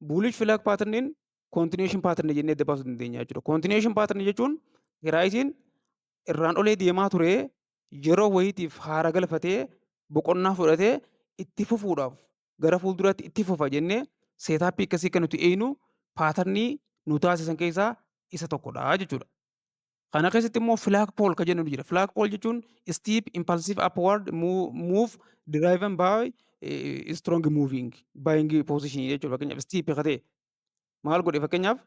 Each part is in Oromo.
Bullish flag patterniin continuation pattern jennee adda baasuu dandeenya jechuudha. Continuation pattern jechuun priceiin irraan olee deemaa ture, yeroo wayiitiif haara galfatee, boqonnaa fudhatee, itti fufuudhaaf gara fuulduraatti itti fufa jennee setupii akkasii kan nuti eeyinu patternii nu taasisan keessaa isa tokkodha jechuudha. Kana keessatti immoo flag pole kan jennu jira. Flag pole jechuun steep impulsive upward move driven by strong moving buying position jechuudha. Fakkeenyaaf, steep ka ta'e maal godhe? Fakkeenyaaf,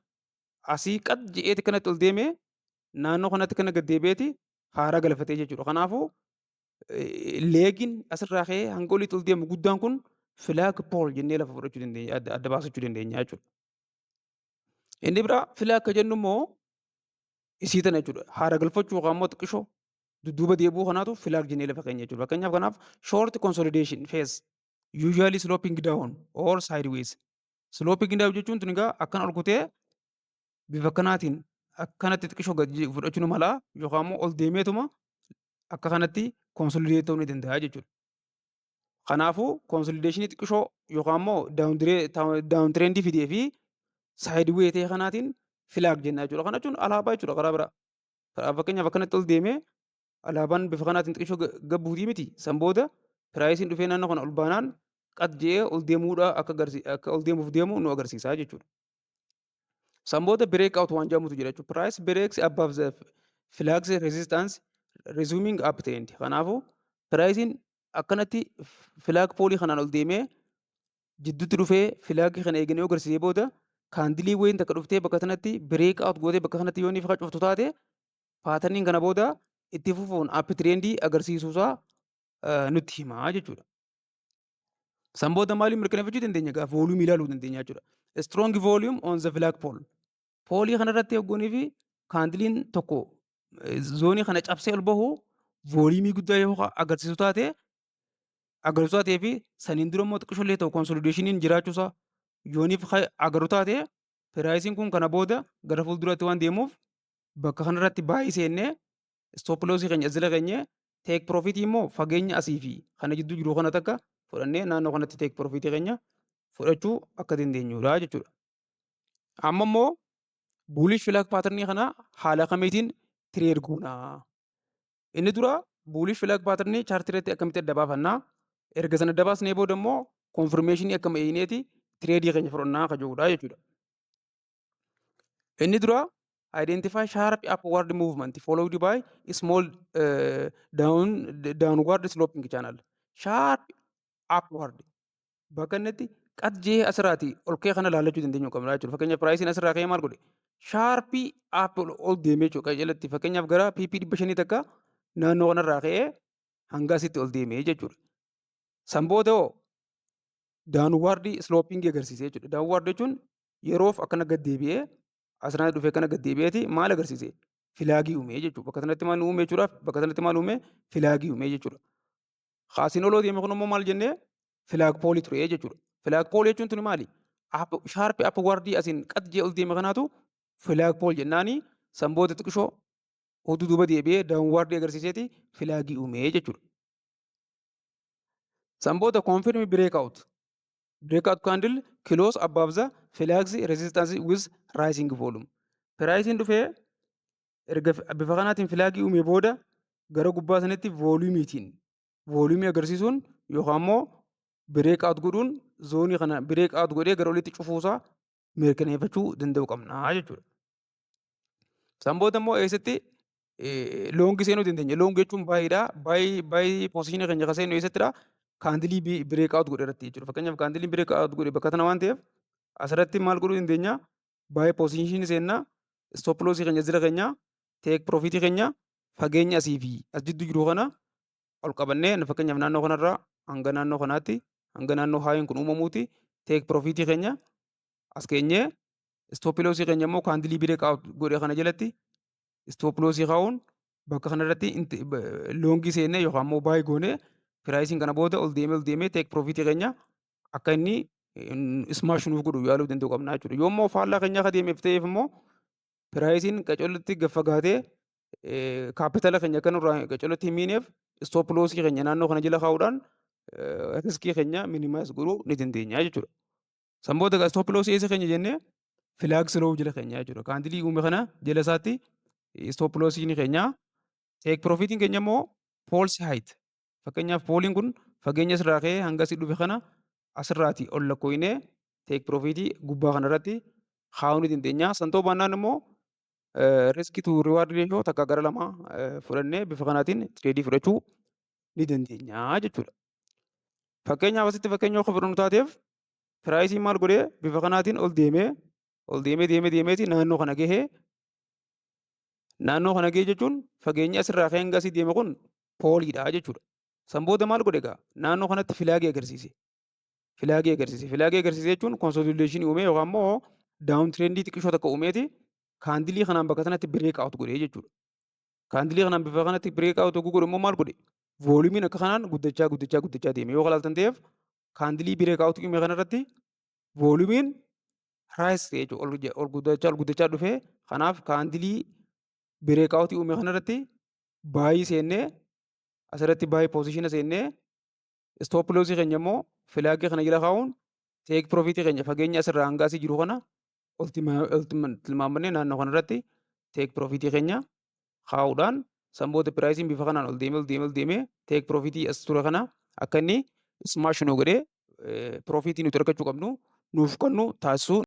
asii qad je'eeti kanatti ol deemee, naannoo kanatti kana gad deebi'eeti haara galfatee jechuudha. Kanaafuu leegiin asirraa ka'ee hanga oliitti ol deemu guddaan kun flag pole jennee lafa fudhachuu dandeenya, adda baasachuu dandeenya jechuudha. Inni biraa flag ka jennu immoo isii tana jechuudha. Haara galfachuu yookaan immoo xiqqishoo dudduuba deebi'uu kanaatu flag jennee lafa keenya jechuudha. Fakkeenyaaf, kanaaf short consolidation phase usually sloping down or sideways. Sloping down jechuun tun egaa akkana ol kutee bifa kanaatiin akkanatti xiqqishoo gad fudhachuu ni mala, yookaan immoo ol deemeetuma akka kanatti consolidate ta'uu ni danda'a jechuudha. Kanaafuu consolidationii xiqqishoo yookaan immoo down trendii fidee fi sideway ta'e kanaatiin flag jenna jechuudha. Kana jechuun alaabaa jechuudha karaa biraa. Fakkeenyaaf, akkanatti ol deemee alaabaan bifa kanaatiin xiqqishoo gabbuutii miti. San booda priceiin dhufee naannoo kana ol baanaan qad je'ee ol deemuudha, akka ol deemuuf deemu nu agarsiisa jechuudha. San booda break out waan jedhamutu jira jechuudha. Price breaks above the flags resistance, resuming up trend. Kanaafuu priceiin akkanatti flag poleii kanaan ol deemee, jidduutti dhufee flagii kana eeganii yoo agarsiisee booda, candleii wayiin takka dhuftee bakka kanatti break out gootee, bakka kanatti yoo inni cuftu taate, patterniin kana booda itti fufuun up trendii agarsiisuusaa nutti himaa jechuudha. San booda maaliin mirkaneeffachuu dandeenya? Egaa volumeii ilaaluu dandeenya jechuudha. Strong volume on the flag pole. Poleii kanarratti hoggoonii fi candleiin tokko zoneii kana cabsee ol bahu volumeii guddaa yoo agarsiisu taatee fi saniin dura immoo xiqqishollee ta'u consolidationiin jiraachuusaa yooniif agaru taate, priceiin kun kana booda gara fuulduratti waan deemuuf bakka kanarratti baay'ee seennee, stop lossii keenya as jala keenyee, take profitii immoo fageenya asii fi kana jidduu jiru kana takka fudhannee naannoo kanatti take profitii keenya fudhachuu akka dandeenyudha jechuudha. Amma immoo bullish flag patternii kana haala kamiitiin trade goonaa? Inni dura bullish flag patternii chartii irratti akkamitti adda baafannaa? Erga sana adda baasnee booda immoo confirmationii akkam eeyyineeti tradeii keenya fudhannaa ka jirudha jechuudha. Inni dura identify sharp upward movement followed by small downward sloping channel. Sharp upward bakka inni itti qad jee asirraati ol ka'ee kana ilaallachuu dandeenyu qabna jechuudha. Fakkeenyaaf, priceiin asirraa ka'ee maal godhe? Sharpii up ol deemee jechuudha jalatti. Fakkeenyaaf, gara pip 500 takka naannoo kanarraa ka'ee hanga asitti ol deemee jechuudha. San booda hoo downward sloping agarsiise jechuudha. Downward jechuun yeroof akkana gad deebi'ee, asirraa dhufee akkana gad deebi'eeti maal agarsiise? Flagii uume jechuudha. Bakka kanatti maal uume jechuudha? Bakka kanatti maal uume? Flagii uume jechuudha. Kaasiin oloo deeme kun immoo maal jennee? Flag poleii ture jechuudha. Flag poleii jechuun tuni maali? Sharp upwardii asiin qad jee ol deeme kanaatu flag pole jennaani. San booda xiqqishoo oduu duuba deebi'ee downwardii agarsiiseeti flagii uume jechuudha. San booda confirm breakout. Breakout candle close above the flags resistance with rising volume. Priceiin dhufee erga bifa kanaatiin flagii uume booda gara gubbaa sanatti volumeiitiin volumeii agarsiisuun yookaan immoo break out godhuun, zoneii kana break out godhee gara olitti cufuusaa mirkaneeffachuu danda'uu qabna jechuudha. San booda immoo eessatti longii seenuu dandeenya? Longii jechuun buyiidha. Buy positionii keenya kan seennu eessattidha? Candleii break out godhe irratti jechuudha. Fakkeenyaaf, candleiin break out godhe bakka tana waan ta'eef, asirratti maal godhuu dandeenya? Buy positionii seennaa, stop lossii keenya jira keenya, take profitii keenya fageenya asii fi as jidduu jiru kana ol qabannee, fakkeenyaaf naannoo kanarraa hanga naannoo kanaatti, hanga naannoo highiin kun uumamuuti take profitii keenya as keenyee, stop lossii keenya immoo candleii break out godhe kana jalatti stop lossii kaa'uun, bakka kanarratti longii seennee yookaan immoo buy goonee, priceiin kana booda ol deemee ol deemee take profitii keenya akka inni smash nuuf godhu yaaluu danda'u qabna jechuudha. Yoo immoo faallaa keenyaa akka deemeef ta'eef immoo, priceiin qacollotti gad fagaatee kaapitala keenya akka nurraa qacollotti hin miineef, stop lossii keenya naannoo kana jala kaa'uudhaan riskii keenya minimize godhuu ni dandeenya jechuudha. San booda egaa stop loss eessa keenya jennee, flag low jala keenya jechuudha. Candle uume kana jala isaatti stop lossiin keenya. Take profitiin keenya immoo poles height. Fakkeenyaaf, poleiin kun fageenya asirraa ka'ee hanga asii dhufe kana asirraati ol lakkooyinee take profitii gubbaa kanarratti kaa'uu ni dandeenya. San ta'uu baannaan immoo risk to reward ratio 1:2 fudhannee bifa kanaatiin trade fudhachuu ni dandeenya jechuudha. Fakkeenyaaf, asitti fakkeenya yoo fudhannu taateef, priceiin maal godhee, bifa kanaatiin ol deemee, ol deemee, deemee, deemeeti naannoo kana gahee. Naannoo kana gahee jechuun fageenyi asirraa ka'ee hanga asii deeme kun poleiidha jechuudha. San booda maal godhe egaa? Naannoo kanatti flag agarsiise. Flag agarsiise. Flag agarsiise jechuun consolidation uumee yookaan immoo down trend xiqqishoo takka uumeeti candle kanaan bakka sanatti break out godhee jechuudha. Candle kanaan bifa kanatti break out godhu immoo maal godhe? Volumeiin akka kanaan guddachaa, guddachaa, guddachaa deeme. Yoo ilaaltan ta'eef, candle break out uume kanarratti volumeiin rise ta'e jechuudha. Ol guddachaa, ol guddachaa dhufee. Kanaaf candle break out uume kanarratti buy seennee, asirratti buy position seennee, stop loss keenya immoo flag kana jala kaa'uun, take profit keenya fageenya asirraa hanga asii jiru kana ol tilmaamannee naannoo kanarratti take profit keenya kaa'uudhaan, san booda priceiin bifa kanaan ol deemee, ol deemee, ol deemee take profit as ture kana akka inni smash nu godhee profit nuti argachuu qabnu nuuf kennu taasisuu.